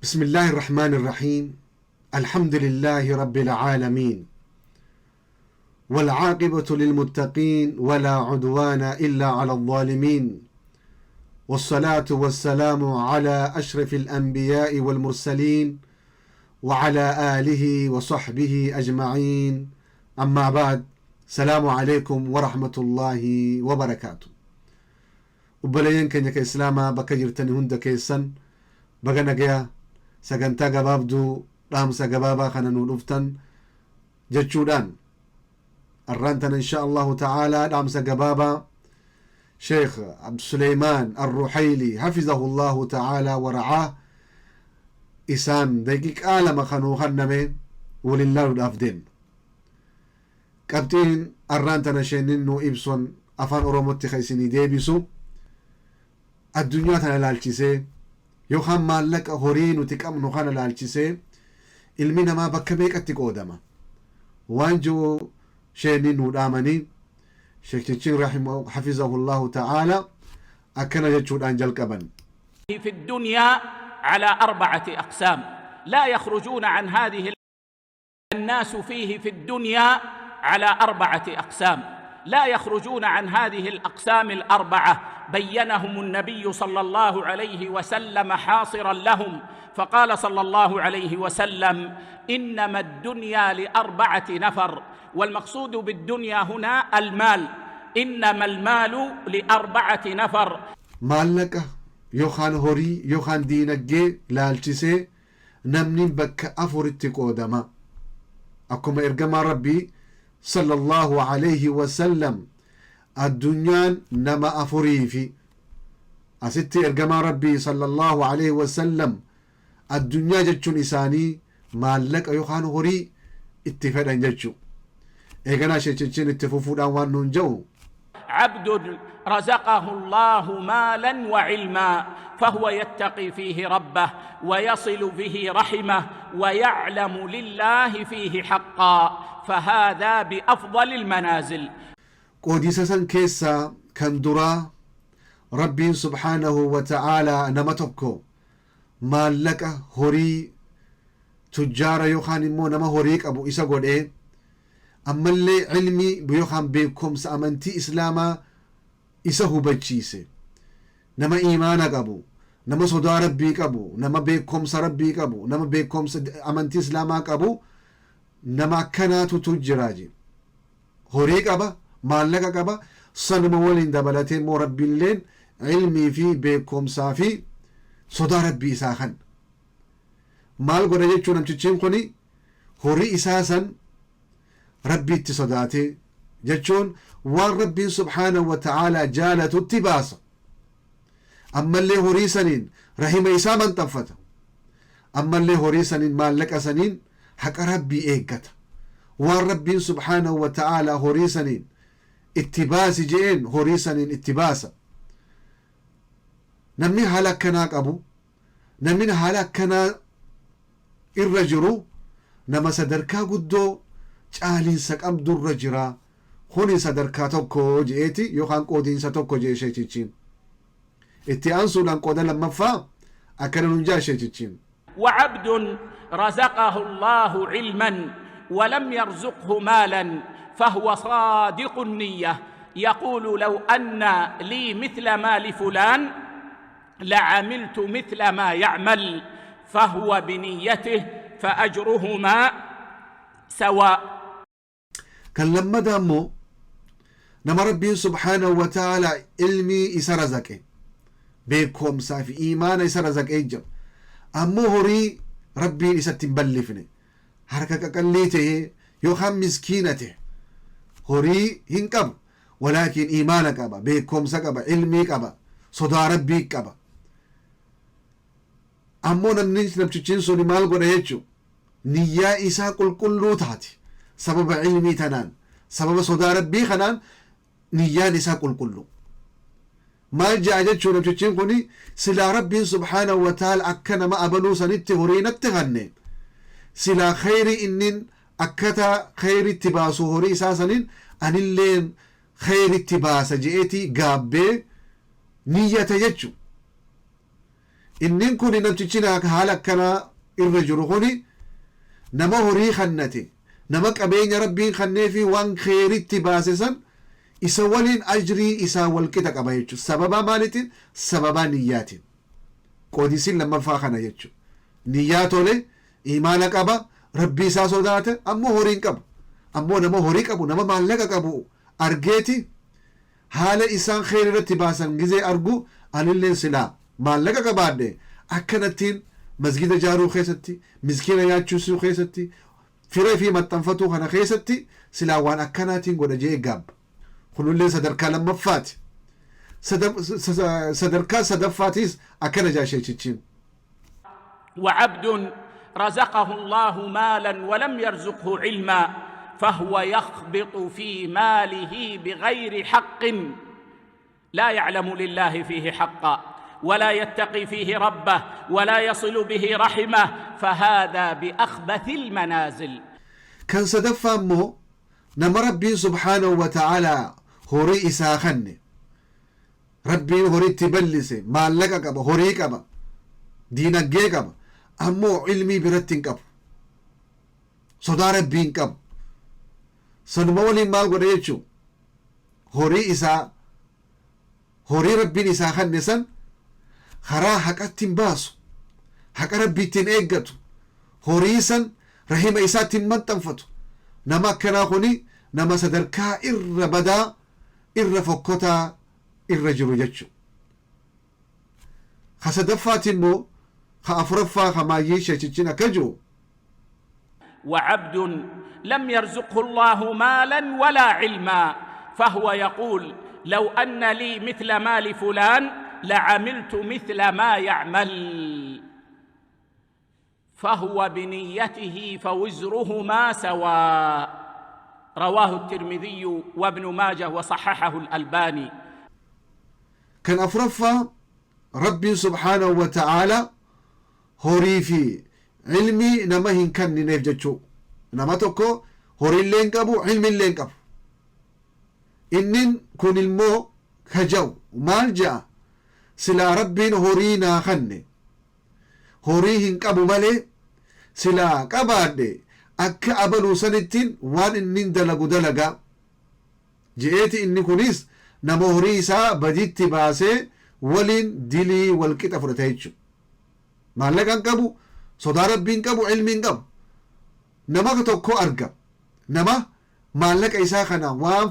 بسم الله الرحمن الرحيم. الحمد لله رب العالمين، والعاقبة للمتقين، ولا عدوان إلا على الظالمين، والصلاة والسلام على أشرف الأنبياء والمرسلين وعلى آله وصحبه أجمعين. أما بعد، السلام عليكم ورحمة الله وبركاته. Obboleeyyan keenya ka Islaamaa bakka jirtani hunda keessan, baga nagaya sagantaa gabaabduu dhaamsa gabaabaa kana nuu dhuftan jechuudhaan, arraan tana insha Allahu ta'aalaa dhaamsa gabaabaa Sheekh Abdusuleymaan Arruhayli hafizahu Allahu ta'aalaa wara'aa isaan daqiiqaa 2 kanuu kanname waliin laaluudhaaf deemna. Qabxiin arraan tana sheennin nuu ibson Afaan Oromootti ka isinii deebisu, addunyaa tana laalchisee yookaan maallaqa horii nuti qabnu kana laalchisee ilmi namaa bakka meeqatti qoodama waan ji'u sheenni nuu dhaamanii. Sheektichiin hafizahullahu ta'aala akkana jechuudhaan jalqaban. في الدنيا على اربعه اقسام لا يخرجون عن هذه. الناس فيه في الدنيا على اربعه اقسام لا يخرجون عن هذه الاقسام الاربعه. بينهم النبي صلى الله عليه وسلم حاصرا لهم، فقال صلى الله عليه وسلم: انما الدنيا لاربعه نفر. والمقصود بالدنيا هنا المال. انما المال لاربعه نفر. Maallaqa yookaan horii yookaan diinaggee laalchisee namni bakka afuritti qoodama. Akkuma ergamaa Rabbii sallallahu alayhi wasallam, addunyaan nama afuriifi. Asitti ergamaa Rabbii sallallahu alayhi wasallam addunyaa jechuun isaanii maallaqa yookaan horii itti fedhan jechuu. Eeganaa sheechichiin itti fufuudhaan waan nuun jedhu: عبد رزقه الله مالا وعلما، فهو يتقي فيه ربه ويصل به رحمه ويعلم لله فيه حقا، فهذا بافضل المنازل. Qoodiisa san keessaa kan duraa, Rabbiin subhaanahu wa ta'aalaa nama tokko maallaqa, horii, tujjaara yookaan immoo nama horii qabu isa godhee, ammallee ilmii yookaan beekumsa amantii Islaamaa isa hubachiise. Nama iimaana qabu, nama sodaa Rabbii qabu, nama beekumsa Rabbii qabu, nama beekumsa amantii Islaamaa qabu, nama akkanaatutu jira. Horii qaba, maallaqa qaba, sanuma waliin dabalatee immoo Rabbiilleen ilmii fi beekumsaa fi sodaa Rabbii isaa kan maal godha jechuu. Namtichiin kuni horii isaa san Rabbiitti sodaatee jechuun waan Rabbiin subhaanahu wa ta'aalaa jaalatutti baasa. Ammallee horii saniin rahima isaa maxxanfata. Ammallee horii saniin, maallaqa saniin haqa Rabbii eeggata. Waan Rabbiin subhaanahu wa ta'aalaa horii saniin itti baasi je'een horii saniin itti baasa. Namni haala akkanaa qabu, namni haala akkanaa irra jiru, nama sadarkaa guddoo caaliinsa qabdurra jira. Kuni sadarkaa tokko je'eeti yookaan qoodiinsa tokko je'e sheechichiin. Itti aansuudhaan qooda lammaffaa akkana nun jaa sheechichiin. وعبد رزقه الله علما ولم يرزقه مالا، فهو صادق النيه، يقول: لو ان لي مثل ما لفلان لعملت مثل ما يعمل، فهو بنيته فاجرهما سواء. Kan lammadaa immoo nama Rabbiin subhaanahu wa ta'aalaa ilmii isa razaqe, beekumsaa fi iimaana isa razaqee jira, ammoo horii Rabbiin isatti hin ballifne, harka qaqallii ta'ee yookaan miskiina ta'e, horii hin qabu, walaakin iimaana qaba, beekumsa qaba, ilmii qaba, sodaa Rabbii qaba. Ammoo namni namtichiin suni maal godha jechuu? Niyyaa isaa qulqulluu taati. Sababa ilmii tanaan, sababa sodaa Rabbii kanaan niyyaan isaa qulqullu. Maal ja'a jechuu namtichiin kuni? Silaa Rabbiin subhaanahu wa ta'ala akka nama abaluu sanitti horii natti kanne, silaa khayrii innin akkata khayritti baasu horii isaa saniin anilleen khayritti baasa je'eeti gaabbee niyyata jechu. Innin kun namtichi haala akkanaa irra jiru kuni nama horii kannate, nama qabeenya Rabbiin kanneefi waan kheeritti baase san isa waliin ajrii isaa walqixa qaba jechuudha. Sababaa maaliitiin? Sababaa niyyaatiin. Qoodisiin lammaffaa kana jechuudha. Niyyaa tole, imaana qaba, Rabbii isaa sodaate, ammoo horii hin qabu. Ammoo nama horii qabu, nama maallaqa qabu argeeti haala isaan kheer irratti baasan gizee argu, anilleen silaa maallaqa qabaadhe akkanattiin masgida jaaruu keessatti, miskiina nyaachisuu keessatti, fira fi maxxanfatuu kana keessatti silaa waan akkanaatiin godha jee gaabba. Kunillee sadarkaa lammaffaati. Sadarkaa sadaffaatiis akkana jaa sheechichiin. وعبد رزقه الله مالا ولم يرزقه علما فهو يخبط في ماله بغير حق، لا يعلم لله فيه حقا ولا يتقي فيه ربه ولا يصل به رحمه، فهذا باخبث المنازل. Kan sadaffaa immoo nama Rabbiin subhaanahu wa ta'aalaa horii isaa kanne, Rabbiin horiitti bal'ise, maallaqa qaba, horii qaba, diinaggee qaba, ammoo ilmii biratti hin qabu, sodaa Rabbii hin qabu. Sanuma waliin maal godha jechuu? Horii isaa, horii Rabbiin isaa kanne san karaa haqatti hin baasu, haqa Rabbiitti hin eeggatu, horii san rahima isaatti hin maxxanfatu. Nama akkanaa kuni nama sadarkaa irra badaa, irra fokkotaa irra jiru jechu. Ka sadaffaati immoo, ka afuraffaa, ka maayyii sheechichiin akka jiru. وعبد لم يرزقه الله مالا ولا علما فهو يقول: لو ان لي مثل مال فلان لعملت مثل ما يعمل، فهو بنيته فوزرهما سواء. رواه الترمذي وابن ماجه وصححه الالباني. Kan afuraffaa Rabbiin subhaanahu wa ta'aalaa horii fi ilmii nama hin kennineef jechuu. Nama tokko horiillee hin qabu, ilmiillee hin qabu. Innin kun immoo kaja'u maal ja'a? Silaa Rabbiin horii naa kanne, horii hin qabu malee, silaa qabaadhe akka abaluu sanittiin waan inni dalagu dalagaa je'eeti. Inni kunis nama horii isaa baditti baasee waliin dilii walqixa fudhata jechuudha. Maallaqa hin qabu, sodaa Rabbii hin qabu, ilmii hin qabu. Nama tokko arga, nama maallaqa isaa kana waan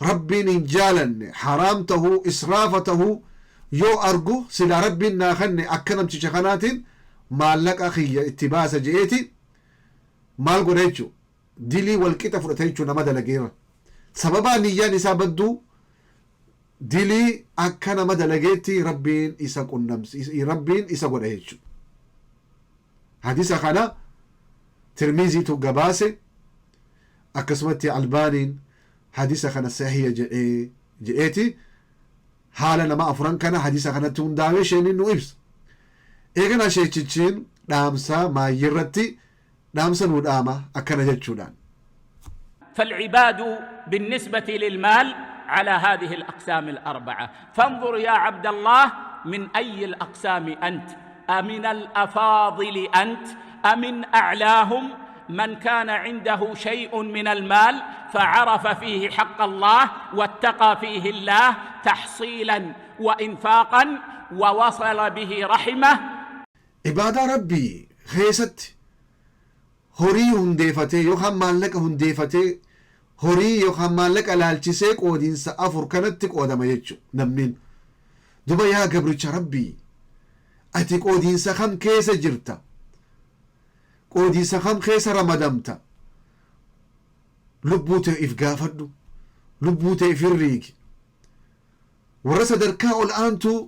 Rabbiin hin jaalanne, haraam tahuu, israafa tahuu yoo argu, silaa Rabbiin naa kanne akka namticha kanaatiin maallaqa kiyya itti baasa je'eeti maal godha jechuudha? Dilii walqixa fudhata jechuudha nama dalageerra. Sababaa niyyaan isaa badduu, dilii akka nama dalageetti Rabbiin isa qunnamsi, Rabbiin isa godha jechuudha. Hadisa kana Tirmiziitu gabaase, akkasumatti Albaaniin hadisa kana sahiya jedhee jedheeti. Haala nama afuran kana hadisa kanatti hundaa'ee isheen nu ibsa. Eegana sheechichiin dhaamsa maayyirratti dhaamsa nu dhaama akkana jechuudhaan. فالعباد بالنسبه للمال على هذه الاقسام الاربعه، فانظر يا عبد الله من اي الاقسام انت؟ امن الافاضل انت امن اعلاهم؟ من كان عنده شيء من المال فعرف فيه حق الله واتقى فيه الله تحصيلا وانفاقا ووصل به رحمه. Ibaadaa Rabbii keessatti horii hundeeffatee yookaan maallaqa hundeeffatee, horii yookaan maallaqa laalchisee qoodiinsa afur kanatti qoodama jechuudha namnin. Duba yaa gabricha Rabbii, ati qoodiinsa kam keessa jirta? Qoodiinsa kam keessa ramadamta? Lubbuu ta'e if gaafadhu, lubbuu ta'e if hirriigi. Warra sadarkaa ol aantuu,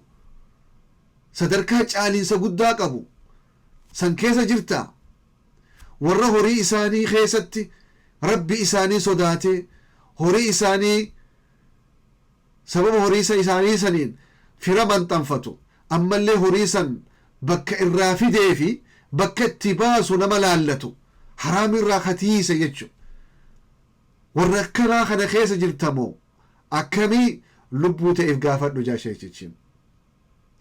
sadarkaa caaliinsa guddaa qabu san keessa jirta? Warra horii isaanii keessatti Rabbi isaanii sodaatee, horii isaanii sababa horii isaanii saniin fira maxxanfatu, ammallee horii san bakka irraa fidee fi bakka itti baasu nama laallatu, haraam irraa katiise jechu, warra akkanaa kana keessa jirtamoo akkamii? Lubbuu ta'eef gaafadhu jaa sheechichiin.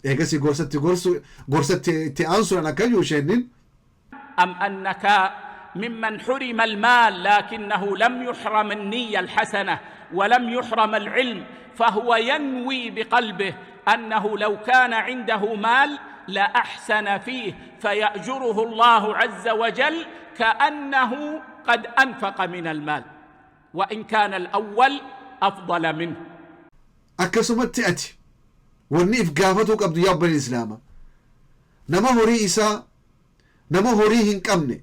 Eegasii gorsatti gorsu gorsatti itti aansuudhaan akka jiru isheennin أم أنك ممن حرم المال لكنه لم يحرم النية الحسنة ولم يحرم العلم، فهو ينوي بقلبه أنه لو كان عنده مال لأحسن فيه، فيأجره الله عز وجل كأنه قد أنفق من المال، وإن كان الأول أفضل منه. Akkasumatti ati wanni if gaafatuu qabdu, yaa obboleen islaama, nama horii isaa, nama horii hin qabne,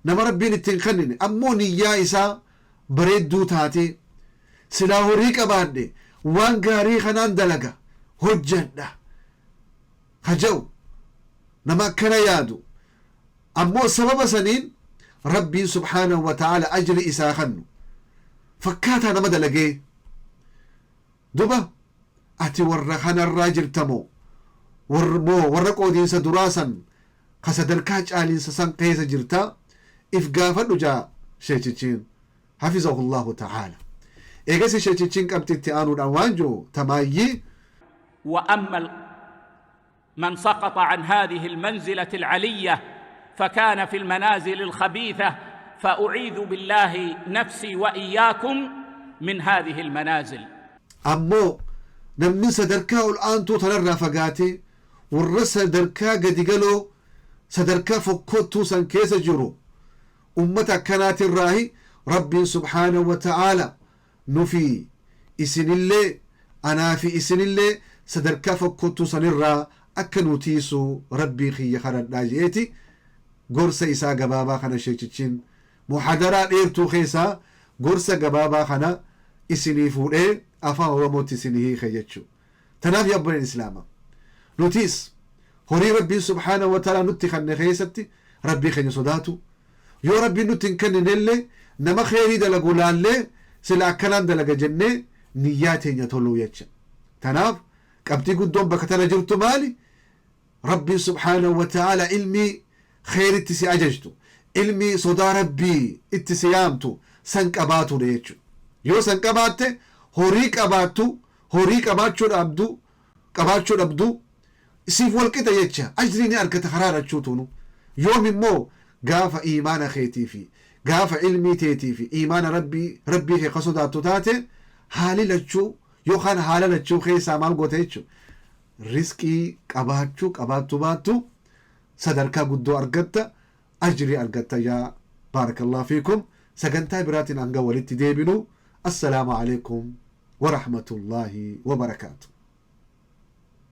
nama Rabbiin itti hin kennine, ammoo niyyaa isaa bareedduu taate, silaa horii qabaadhe waan gaarii kanaan dalaga hojjadha haja'u, nama akkana yaadu, ammoo sababa saniin Rabbiin subhaanahu wa ta'ala ajri isaa kannu fakkaataa nama dalagee. Duba ati warra kanarraa jirtamoo moo warra qoodiinsa duraa san ka sadarkaa caaliinsa san keessa jirta? If gaafadhu jaa sheechichiin hafizahullahu ta'ala. Eegasi sheechichiin qabxi itti aanuudhaan waan jiru tamaayyii واما من سقط عن هذه المنزله العليه فكان في المنازل الخبيثه، فاعيذ بالله نفسي واياكم من هذه المنازل. Ammoo namni sadarkaa ol aantuu tanarraa fagaatee warra sadarkaa gadi galoo, sadarkaa fokkottuu san keessa jiru, ummata akkanaatirraahi Rabbiin subhaanahu wa ta'aala nufi isinillee, anaa fi isinillee, sadarkaa fokkottuu sanirraa akka nu tiisu Rabbii kiyya kadhadhaa je'eeti gorsa isaa gabaabaa kana sheechichiin muhadaraa dheertuu keessaa gorsa gabaabaa kana isinii fuudhee afaan Oromootti isinii hiike jechuu. Tanaaf yaa obboleen islaamaa, nutis horii Rabbiin subhaanahu wa ta'ala nutti kanne keessatti Rabbii keenya sodaatu, yoo Rabbiin nutti hin kenninellee nama kheyrii dalagu laallee sila akkanaan dalaga jennee niyyaa teenya toluu jecha. Tanaaf qabxii guddoon bakka tana jirtu maali? Rabbiin subhaanahu wa ta'ala ilmii kheyritti si ajajtu, ilmii sodaa Rabbii itti si yaamtu san qabaatudha jechuudha. Yoo san qabaatte, horii qabaattu, horii qabaachuu dhabdu siif walqixa jecha, ajrii ni argata karaa lachuu tunu. Yoom immoo? Gaafa iimaana keetii fi gaafa ilmii teetii fi iimaana Rabbii kee ka sodaattu taate, haali lachuu yookaan haala lachuu keessaa maal goote jechuudha? Riskii qabaachuu qabaattu baattu sadarkaa guddoo argatta, ajrii argatta. Yaa baarakallahu fiikum, sagantaa biraatiin hanga walitti deebinu, assalaamu alaikum warahmatullaahi wabarakaatu.